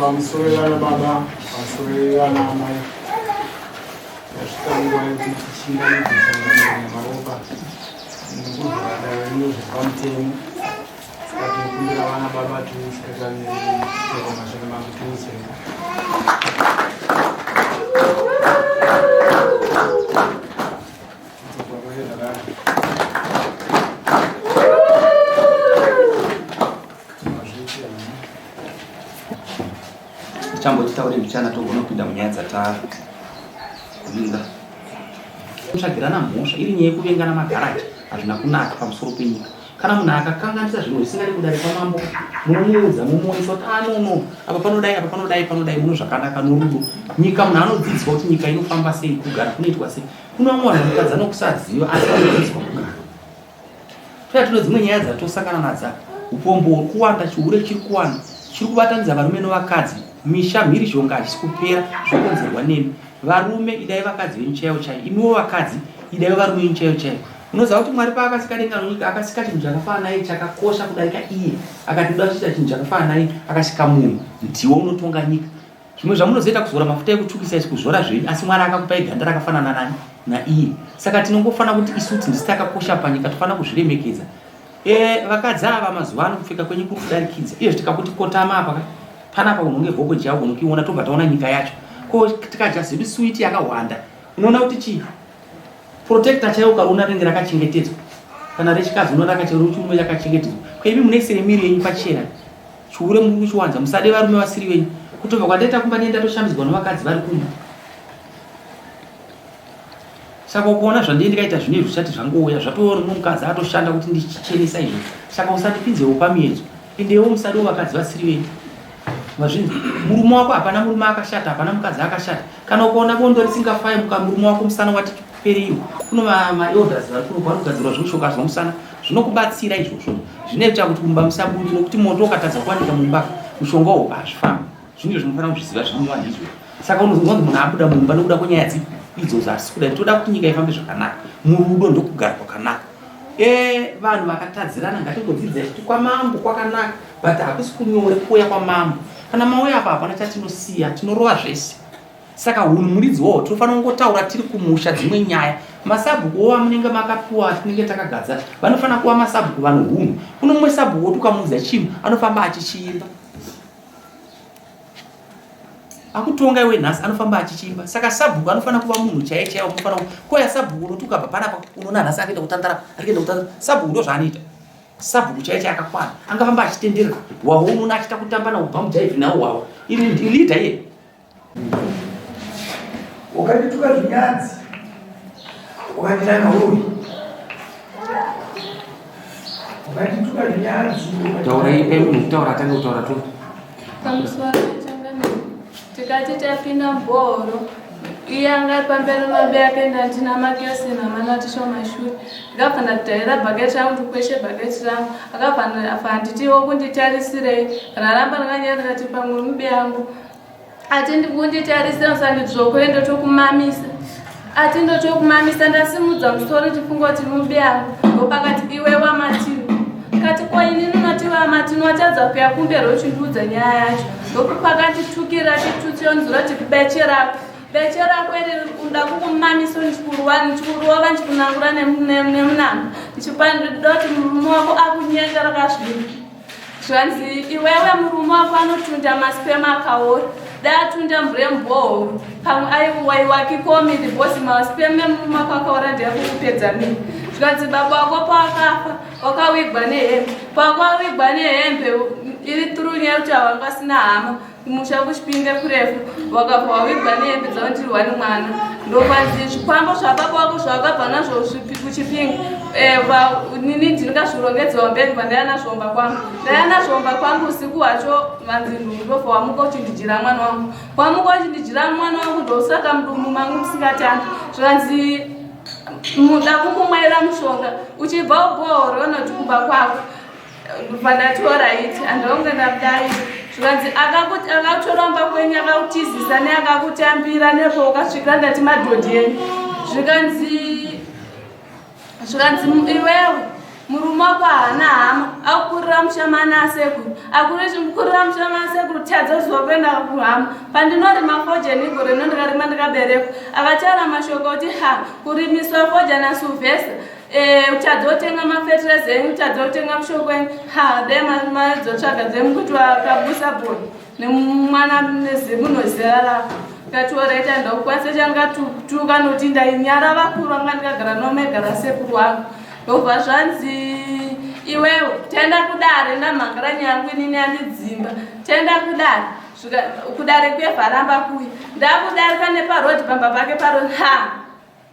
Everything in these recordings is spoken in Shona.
Pamusoro vana baba, pamusoro vana amai. Tasvika nguva yekuti tichingamidze sangano nemaropa nekuvhura dare rino zviri pamutemo. Saka tinokumbira vana baba tiusikatamiriri chero mashoko mangu tiusenga. Tichamboti taure mbichana togona kupinda munyaya dzatavinga. Kutsvagirana mhosva iri nyaya yekuvengana magaraji hazvina kunaka pamusoro penyika. Kana munhu akakanganisa zvinhu zvisingadi kudare kwamambo munomuudza momuonesa kuti ah no no apa panodai apa panodai panodai muno zvakanaka norudo. Nyika munhu anodzidziswa kuti nyika inofamba sei kugara kunoitwa sei. Kune vamwe vanhu vanotadza nokusaziva asi vanodzidziswa kugara. Toya tino dzimwe nyaya dzatosangana nadzo apa. Upombo huri kuwanda, chihure chiri kuwanda, chiri kubatanidza varume novakadzi, misha mhirizhonga hachisi kupera zvokonzerwa nemi. Varume idai vakadzi venyu chaivo chaivo, imiwo vakadzi idai varume venyu chaivo chaivo. Unoziva kuti Mwari paakasika denga nonyika akasika chinhu chakafanana naye chakakosha kudarika iye. Akati ndoda kuchiita chinhu chakafanana naye akasika munhu. Ndiwo unotonga nyika. Zvimwe zvamunozoita kuzora mafuta ekutsvukisa izvi kuzora zvenyu asi Mwari akakupai ganda rakafanana nani naiye. Saka tinongofanira kuti isu kuti ndisu takakosha panyika tofanira kuzviremekedza. E, vakadzi ava mazuva ano kupfeka kwenyu kuri kudarikidza. Izvo tikakuti kotama apa ka panapa unonge vhoko javo unokiona tobva taona nyika yacho. Ko tikadya zedu suwiti yakawanda unoona kuti chii? Protector chaiwo ukaona rinenge rakachengetedzwa. Kana rechikadzi unoona rakachirume rakachengetedzwa. Ko imi munoisire miri yenyu pachena. Chihure muri kuchiwanza musade varume vasiri venyu. Kutobva kwandaita kumba ndiye ndatoshambidzwa nevakadzi vari kumba. Saka ukuona zvandiye ndikaita zvino izvi zvichati zvangouya zvatova mumwe mukadzi atoshanda kuti ndichichenesa izvo. Saka usandipinzewo pamiedzo. Endewo musadewo vakadzi vasiri venyu. Mazvinzwa? Murume wako hapana murume akashata, hapana mukadzi akashata. Kana ukaona bondo risingafayi muka murume wako musana wati pereiwo. Kuno ma, ma elders vari kuno vari kugadzirwa zvimushoka zvomusana zvinokubatsira izvozvo. Zvinoita kuti mumba musabude nokuti moto ukatadza kuwanika mumba mushonga uwo hazvifambi. Zvinhu zvinofanira kuzviziva zvinova ndizvo. Saka unozonzwa kuti munhu abuda mumba nokuda kwenyaya dzipi idzodzo asi kuda toda kuti nyika ifambe zvakanaka. Murudo ndokugara kwakanaka. E, vanhu vakatadzirana ngatingodzidzai kuti kwamambo kwakanaka but hakusi kunyore kuuya kwamambo. Kana mauya apa hapana chatinosiya tinorova zvese. Saka hunhu muridzi wawo tinofanira kungotaura tiri kumusha dzimwe nyaya. Masabhuku wo amunenge makapiwa atinenge takagadza vanofanira kuva masabhuku vano hunhu. Kuno mumwe sabhuku woti ukamuudza chinhu anofamba achichiimba. Akutonga iwe nhasi anofamba achichiimba. Saka sabhuku anofanira kuva munhu chaiye chaiye unofanira kuya sabhuku unoti ukabva panapa unoona nhasi akuenda kutandara ari kuenda kutandara. Sabhuku ndozvaanoita. Sabhuku chaiye chaiye akakwana angafamba achitenderera hwawo unoona achiita kutamba nawo bhamujaivhi nawo hwawo. Iri leader iye. Ukandituka zvinyadzi, ukandinanga uyu. Ukandituka zvinyadzi. Taurai ipai munhu kutaura atange kutaura tu. Pamusoro changamire tikati tapinda mubhohoro iye anga ari pamberi mabe ake ndandina makesi namanatisho mashure ndikabva ndadhaira bhaketi rangu ndikweshe bhaketi rangu akabva handitiwo kunditarisirei raramba ndakanyaya ndikati pamwe mubi yangu ati ndikunditarisira usandidzvokore ndotokumamisa ati ndotokumamisa ndasimudza musoro ndifunga kuti mubi yangu ndopakati iwe wamatino kati ko inini unoti wamatino watadza kuya kumberi uchindiudza nyaya yacho ndokupakanditukira chitutsi yonzura kuti beche rako beche rako iri kuda kukumamisa ndichikurwa ndichikurova ndichikunangura nemunanga ndichipandoda kuti murume wako akunyenga rakazvii Zvanzi iwewe murume wako anotunda masperm akaora dai atunda mvura yemubhohoro pamwe aiwaiwakikomi the boss masperm emurume wako akaora ndeyakukupedza miri zvikanzi baba wako pawakafa wakawigwa nehembe pawakawigwa nehembe iri through nyaya yekuti havanga vasina hama. Kumusha kuChipinge kurefu wakabva wawigwa nehembe dzavo ndiri wani mwana ndokwanzi zvikwambo zvababa wako zvawakabva nazvo kuChipinge eh, nini ndingazvirongedza wamberi pandaiya nazvo mumba kwangu. Ndaiya nazvo mumba kwangu usiku hwacho vanzi ndobva wamuka uchindijira mwana wangu. Wamuka uchindijira mwana wangu ndosaka mudumbu mangu musingatambi. Zvikanzi muda kukumwaira mushonga uchibva ubhohoro unoti kumba kwako. Ndobva ndati oraiti andaunge ndakudai zvikanzi akakutora mumba kwenyu akakutizisa neakakutambira nepo ukasvikira ndati madhodhi enyu zvikanzi zvikanzi iwewe murume wako haana hama akukurira mushamana asekuru akukurira mushamana asekuru tadza zuva kuenda kuhama pandinorima fodya negore rino ndikarima ndikaberekwa akataura mashoko kuti ha kurimiswa fodya nasilvester Eh, utadza kutenga mafetireza enyu utadza kutenga mushoko enyu ha dai madzotsvaga dzemukuti wakabusa bhoni nemwana nezimunozera rako ndikatioreta ndokukwanisa chandikatuka nokuti ndainyara vakuru vanga ndikagara nomegara sekuru wangu ndobva zvanzi iwewe taenda kudare ndamhangara nyangu inini yandidzimba taenda kudare kudare kuyevharamba kuya ndakudarika neparodi pamba pake parodi ha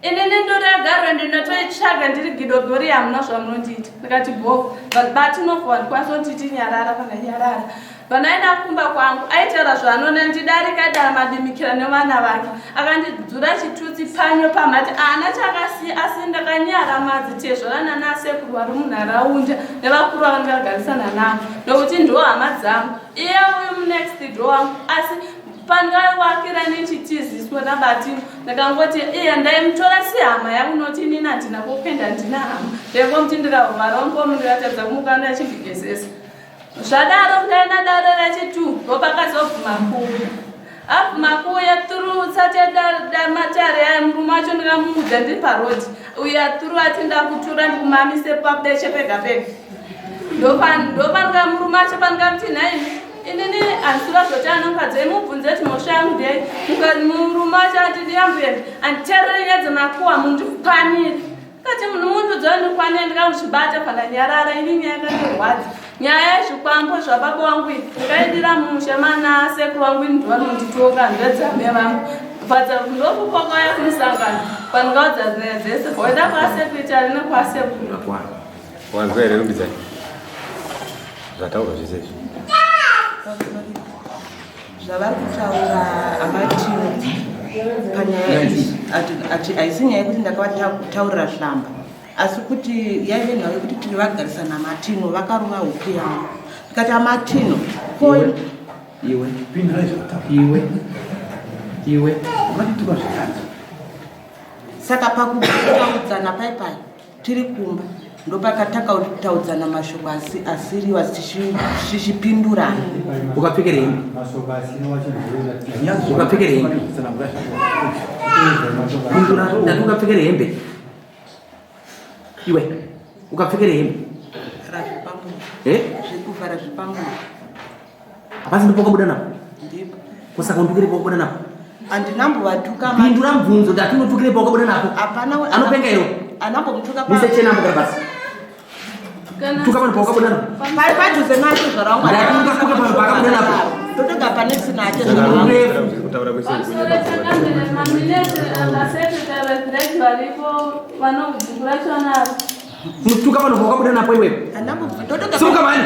Inini ndorega ndinotoitsvaga ndiri gidogori hamuna zvamunondiita ndikati bho batinobva ndikwanisa kunditi nyarara pandanyarara pandaenda kumba kwangu aitaura zvaanoona ndidarika dara madimikira nevana vake akandidzura chitutsi panyo pamhati ana chakasiya asi ndakanyara madzitezvara nanasekuru vari munharaunda nevakuru vavandikagarisana navo nokuti ndiwo hama dzangu iye uyu munext door wangu asi Pandaiwakira nechitiziswa naBatino ndakangoti iye ndaimutora sehama yangu noti inini handina kwekuenda handina hama ndaingomuti ndikavhara mukomo ndikatadza kumuka ndachindigezesa zvadaro ndaenda dare rechitu ndopakazobvuma kuuya abvuma kuuya through matare aya murume wacho ndikamuudza ndiri parodi uya through ati ndakutura ndikumamise pabeche pega pega ndopanika murume acho pandikamuti nhaimi inini handisi vazoti anokadzi mubvunze kuti mhosva yangu ndei murume wacho ati ndiyambuye anditerere nyaya dzemakuwa mundikwanire kati munhu mundu dzondikwanire ndikamuchibata pandanyarara ini nyaya yakandirwadza nyaya yezvikwambo zvababa wangu iyi ndikaidira musha mana sekuru wangu ini ndovanonditonga ndedzame vangu bvadza ndokukwakauya kumusangano pandikaudza nyaya dzese voenda kwasekuita nekwasekuru Wanzwa here Rumbidzai? Zvataurwa zvese izvi. Zvavari kutaura amatino panyaya iyi ati haisi nyaya yekuti ndakavataurira hlamba asi kuti yaive nhau yekuti tiri vagarisana amatino vakarova huku yangu ndikati amatino ko iwe iwe iwe saka pakutaudzana pai pai Tiri kumba ndopakatakataudzana mashoko asiriwa tichipindurana. Ukapfekera hembe? Ukapfekera hembe? Pindura, ndati ukapfekera hembe. Iwe, ukapfekera hembe? Eh? Zvekuvhara zvepamuviri. Hapasi ndipo wakabuda napo? Ndipo. Kusaka unditukire pawakabuda napo? Andinambovatuka. Pindura mubvunzo ndati unotukire pawakabuda napo. Hapana. Anopenga iro. Anambomutuka pa. Mise chena ambogara pasi. Tuka vanhu pawakabuda napo. Pari padhuze nacho zvarawanga. Ndati ungatuka vanhu pawakabuda napo. Totoga pane sina ake zvarawanga. Kutaura kwese Pamusoro changamire maminete asekretary varipo vanobhuku racho naro. Unotuka vanhu vawakabuda napo iwewe. Simuka mhani.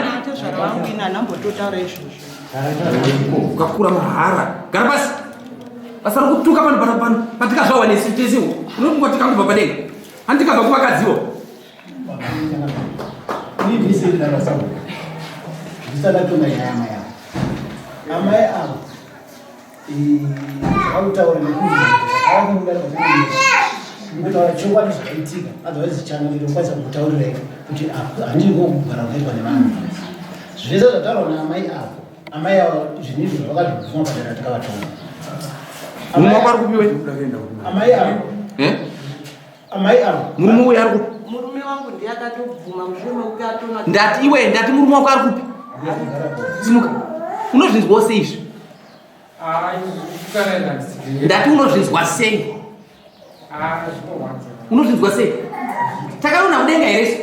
Ukakura mahara. Gara pasi. Basa rokutuka vanhu pano pano patikazvawa nesu tese unofungwa tikangobva padenga. Handikabva kuvakadziwo. Amai ava zvakutaura nekuti chokwadi zvakaitika otherwise changa ndinokwanisa kukutaurirai kuti handiko kugara kunoitwa nevanhu zvese zvataurwa naamai avo amai avo zvinhu izvo zvavakazvibvuma padera takavatonga murume wako ari kupi we amai avo eh? amai avo murume uyu ari kupi murume wangu ndiye akatobvuma mushure mekuti atona ndati iwe ndati murume wako ari kupi simuka unozvinzwawo sei izvi ndati unozvinzwa sei unozvinzwa sei takarona kudenga here isu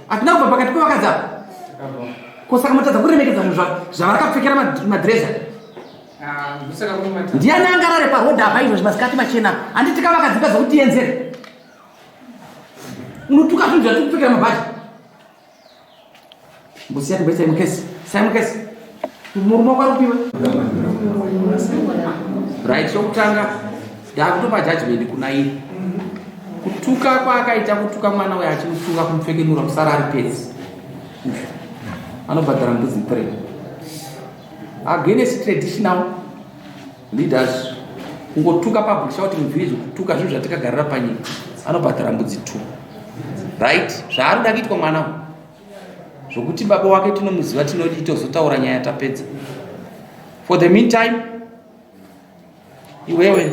hatina kubva pakati pevakadzi apa ko saka motadza kuremekedza zvinhu zvavakapfekera madhireza. Ndiani angarare parodhi apa izvozvi masikati machena? Handiti tikavaka dzimba dzekutienzera. Unotuka zvinhu zvatiri kupfekera mabhachi. Mbosiya timboisai mukesi. Sai mukesi. Murume wako ari kupiwe. Right, chokutanga ndakutopa judgment kuna iye. Kutuka kwaakaita kutuka mwana uyo achimutuka kumupfekenura kusara ari pedzi. Anobhadhara mbudzi 3. Against traditional leaders kungotuka public shouting muvillage kutuka zvinhu zvatikagarira panyika anobhadhara mbudzi 2. Right, zvaari kuda kuitwa mwana uyu. Zvokuti baba wake tinomuziva tinodii tozotaura nyaya tapedza. For the meantime iwewe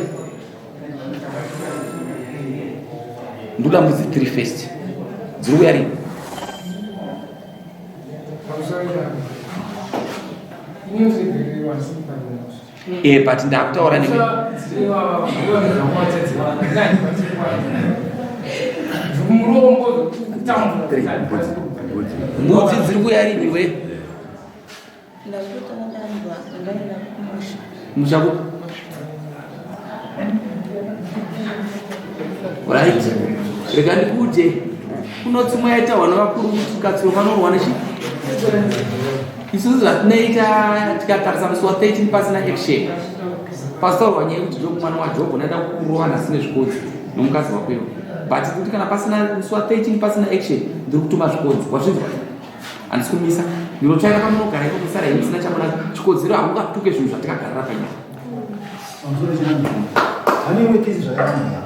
ndoda mbudzi 3 first dziri kuuya rini? But ndakutaura newe. Mbudzi dziri kuuya rini iwe? Musha kupi? Right. Rega ndikuudze. Kunotsimwa yaita vana vakuru kuti katsiro kanorwa nechi. Isusu zvatinoita tikatarisa musi wa 13 pasina action. Pasitaurwa nyaya yekuti Job mwana waJob unoenda kurova nhasi nezvikodzi nomukadzi wako iwe. But kuti kana pasina musi wa 13 pasina action ndiri kutuma zvikodzi. Wazvinzwa? Handisi kumisa. Ndinotsvaira pamunogara ipo kusara henyu musina chamuna chikodzero hamungatuke zvinhu zvatikagarira panyika. Pamusoro chinani. Pane imwe kesi zvakaitika.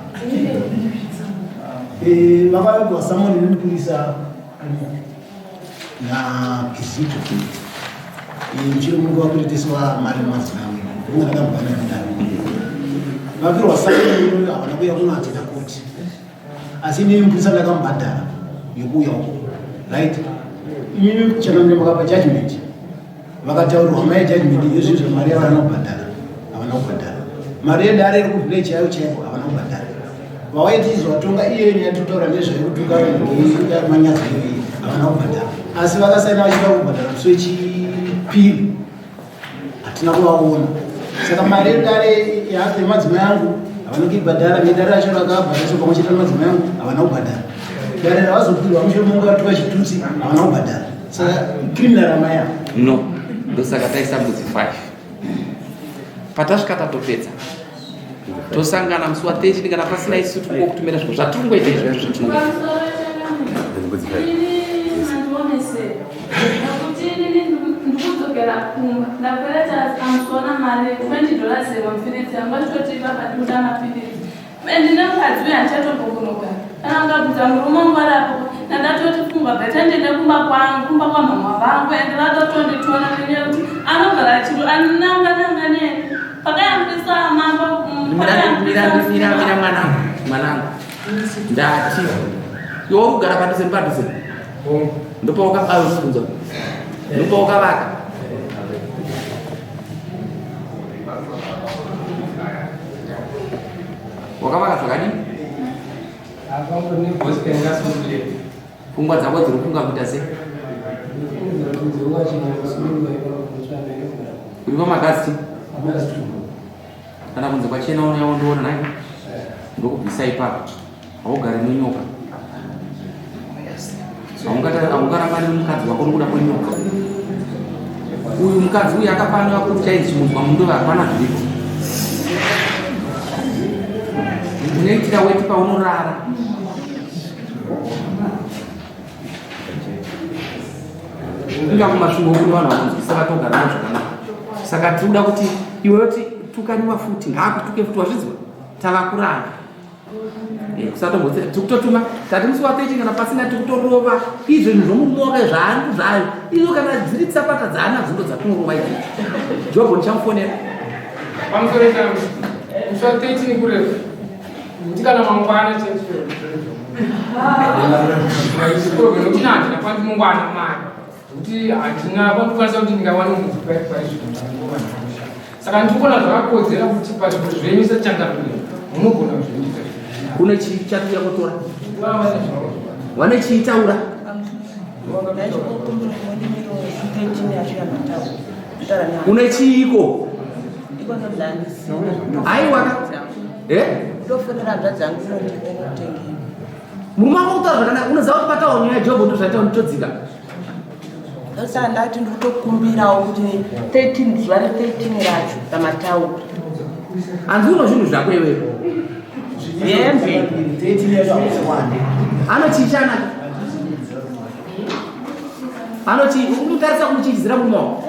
Vakavigwa samoni nemupurisa na Kizito. Mushure mungu vakureteswa mari nemadzimai amwe. Ndinga ndakambana nedare. Vapirwa samoni havana kuuya kunoatenda koti. Asi inini mupurisa ndakamubhadhara yekuuya uko. Right? Inini chanamire makapa judgment. Vakataurirwa mai judgment yezvinhu zvemari yavana kubhadhara. Havana kubhadhara. Mari yedare iri kuvillage yayo chaiko havana kubhadhara. Vawaiti izovatonga iye nyaya totaura nezvayo kutuka manyadzo iyoyi havana kubhadhara. Asi vakasaina vachida kubhadhara musi wechipiri. Hatina kuvaona. Saka mari yedare yemadzimai angu havana kuibhadhara. Nedare racho rakabhadhariswa pamwe chete nemadzimai angu havana kubhadhara. Dare ravazopirwa mushure mungu vatuka chitutsi havana kubhadhara. Saka criminal amai ava. No, ndosaka taisa mbudzi 5. Patasvika tatopedza. Tosangana musi wa 13 kana pasina isu tikungokutumira zviro zvatiri kungoita izvozvo zvatinongoita. Pamusoro changamire. Ini mandionesera. Nekuti inini ndikudzokera kumba. Ndakwereta amusona mari $20 yemapiritsi anga chitoti baba ndikuda mapiritsi. Ndine mukadzi uyu handichatombokunogara. Kana ukabvunza murume wangu ari apo, ndandatoti pfungwa better ndiende kumba kwangu, kumba kwamama vangu, ende vatotonditora nenyaya yekuti anogara achiro ananga nanga neni. Pakayambisa mambo, Mira, mira, mira, mira mwanangu, mwanangu. Ndati. Iwe uri kugara padhuze nepadhuze. Ndopawakabva. Ndopawakavaka. Wakavaka zvakadii? Pfungwa dzako dziri kufunga kuita sei? Uri pamagasi? Kana kunze kwachena unouya wondiona nai? Ndokubvisa ipapo. Haugari nenyoka. Haungarambani nemukadzi wako nokuda kwenyoka. Uyu mukadzi uyu akafanira kuti chainzi chimunzwa mundove hapana zviripo. Unoitira weti paunorara. Inga kumasvingo kune vanhu vanonzwisa vatogara navo zvakanaka. Saka tiri kuda kuti iwe kuti tukaniwa futi ngaakutuke futi wazvinzwa tava kurara. Kusatombotse tikutotuma tati musi wa 13 kana pasina tikutorova izvo zvinhu zvomumoka zvaari zvayo izvo kana dziri tsapata dzaanadzo ndo dzatinorova idzi. Jobho ndichamufonera. Pamusoro changu musi wa 13 kurefu kuti kana mangwana chaicho nokuti handina kwandinongwana mari kuti handina kwandikwanisa kuti ndingawane mudzi paizvo. Saka ndikuona zvakakodzera kuti pazviro zvenyu sechangamire munogona kuzviita. Kune chii chatiuya kutora? Vane chii taura? Ndachikukumbira miro 13 yacho yamataura. Kutaura Une chiiko? Ikono ndandisina. Aiwa. Eh? Ndofonera hanzvadzi yangu inotengei. Murume wako kutaura zvakanaka, unoziva kuti pataura nyaya yaJobho ndozvaita unotodzika. Ndosaka ndati ndikutokumbirawo kuti 13 zuva re13 racho ramataura. Hanzi uno zvinhu zvako iwewe. Hembe. Anochichana. Anoti unotarisa kumuchichidzira murume wako.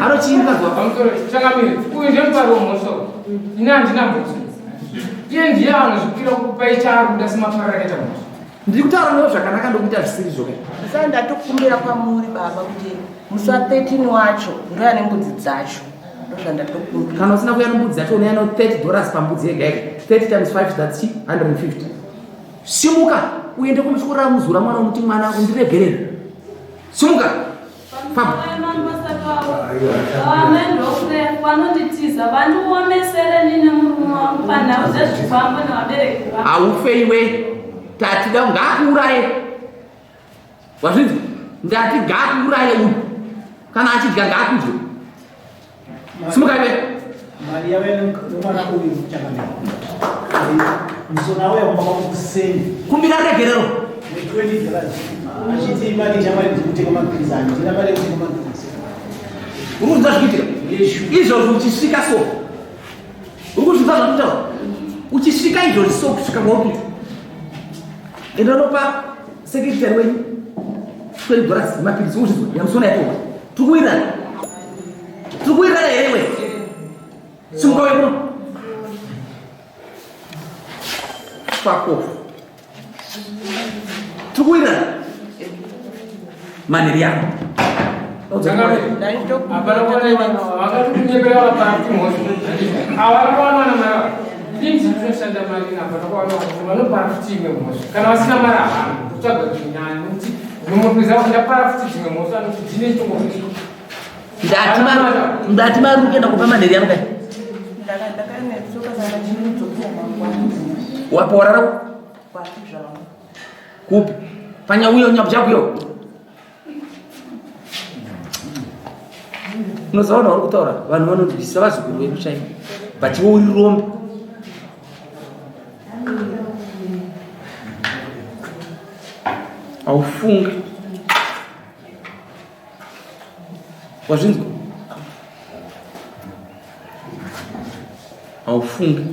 Anochii mukadzi wako? Pamusoro changamire, uyu ndiye mupari wemhosva. Ini handina mhosva. Iye ndiye anozvipira kupa chaari kuda semapariro akaita mhosva. Ndiri kutaura newe zvakanaka ndokuita zvisiri zvo kai. Saka ndatokumbira kwamuri baba kuti musi wa 13 wacho ndouya nembudzi dzacho. Ndozvandatokumbira. Kana usina kuuya nembudzi dzacho unouya no 30 dollars pambudzi yega yega. 30 times 5 that's 150. Simuka uende kumusvikora muzura mwana unuti mwana undiregerere. Simuka. Famba. Vanonditiza vandiomesere nini murume wangu panhau dzezvifambo nevabereki vangu. Haufe iwe. Tati da ngaakuuraye. Wazvinzwa? Ndati ngaakuuraye uyu. Kana achidya ngaakudye. Simuka iwe. Mari yave nomwana uyu changamire. Musona auya kumba kwangu kuseni. Kumbira regerero. Ne20 dollars. Achiti mari chamari dzekutenga mapiritsi handina mari yekutenga mapiritsi. Uri kunzwa zvikuitika? Izvozvo uchisvika so. Uri kuzvinzwa zvandikutaura? Uchisvika izvozvi so kusvika kwauri kuita. Enda unopa secretary wenyu 20 dollars mapiritsi uzvinzwa yamusona yatorwa. Tiri kuwirirana. Tiri kuwirirana here iwe? Simuka uye kuno. Fuck off. Tiri kuwirirana. Manheri yako. Hapana kuona vakatokunyepera vapara kuti mhosva. Havana kuwana vana mai vavo. Inini ndinoshanda mari hapana kuwana vanopara futi imwe mhosva. Kana vasina mari havana kutsvaga kuti nyaya nekuti unomupedza kuti ndapara futi dzimwe mhosva nokuti dzine chitongo. Ndati mari uri kuenda kupa manheri yangu kai. Ndakanetsoka saka ndinodzokera mangwana. Wapo warara Kwapi zvangu. kupi? Panyauyo nyabuchakuyo. Unoziva vanhu vari kutaura vanhu vanonzwisisa vazukuru vedu chaivo but iwe uri rombe. Haufungi. Wazvinzwa? Haufungi.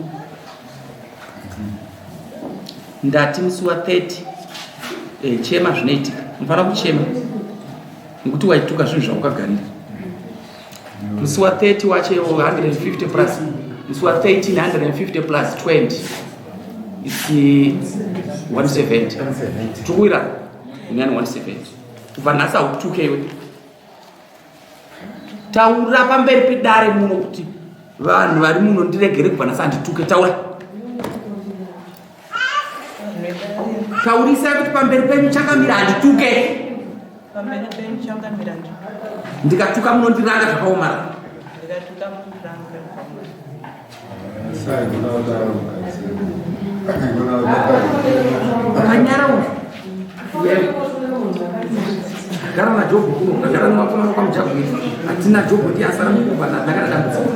Ndati musi wa 30 chema zvinoitika. Unofanira kuchema nekuti waituka zvinhu zvaukagarira. Musi wa 30 wacho 150 plus musi wa 13 150 plus 20 it's 170. Tiri kuwirana unyani 170. Kubva nhasi hautuke iwe. Taura pamberi pedare muno kuti vanhu vari muno ndiregere kubva nhasi handituke. Taura. Taurisai kuti pamberi penyu chakamira handituke. Pamberi penyu changamira Ndikatuka munondiranga zvakaomara. ndikatuka mundiranga. Kanyara uyu. Gara naJobho kuno, gara nevakomana kwaMujagwiri. Hatina Jobho ndiye asara mukubva ndakana dambudziko.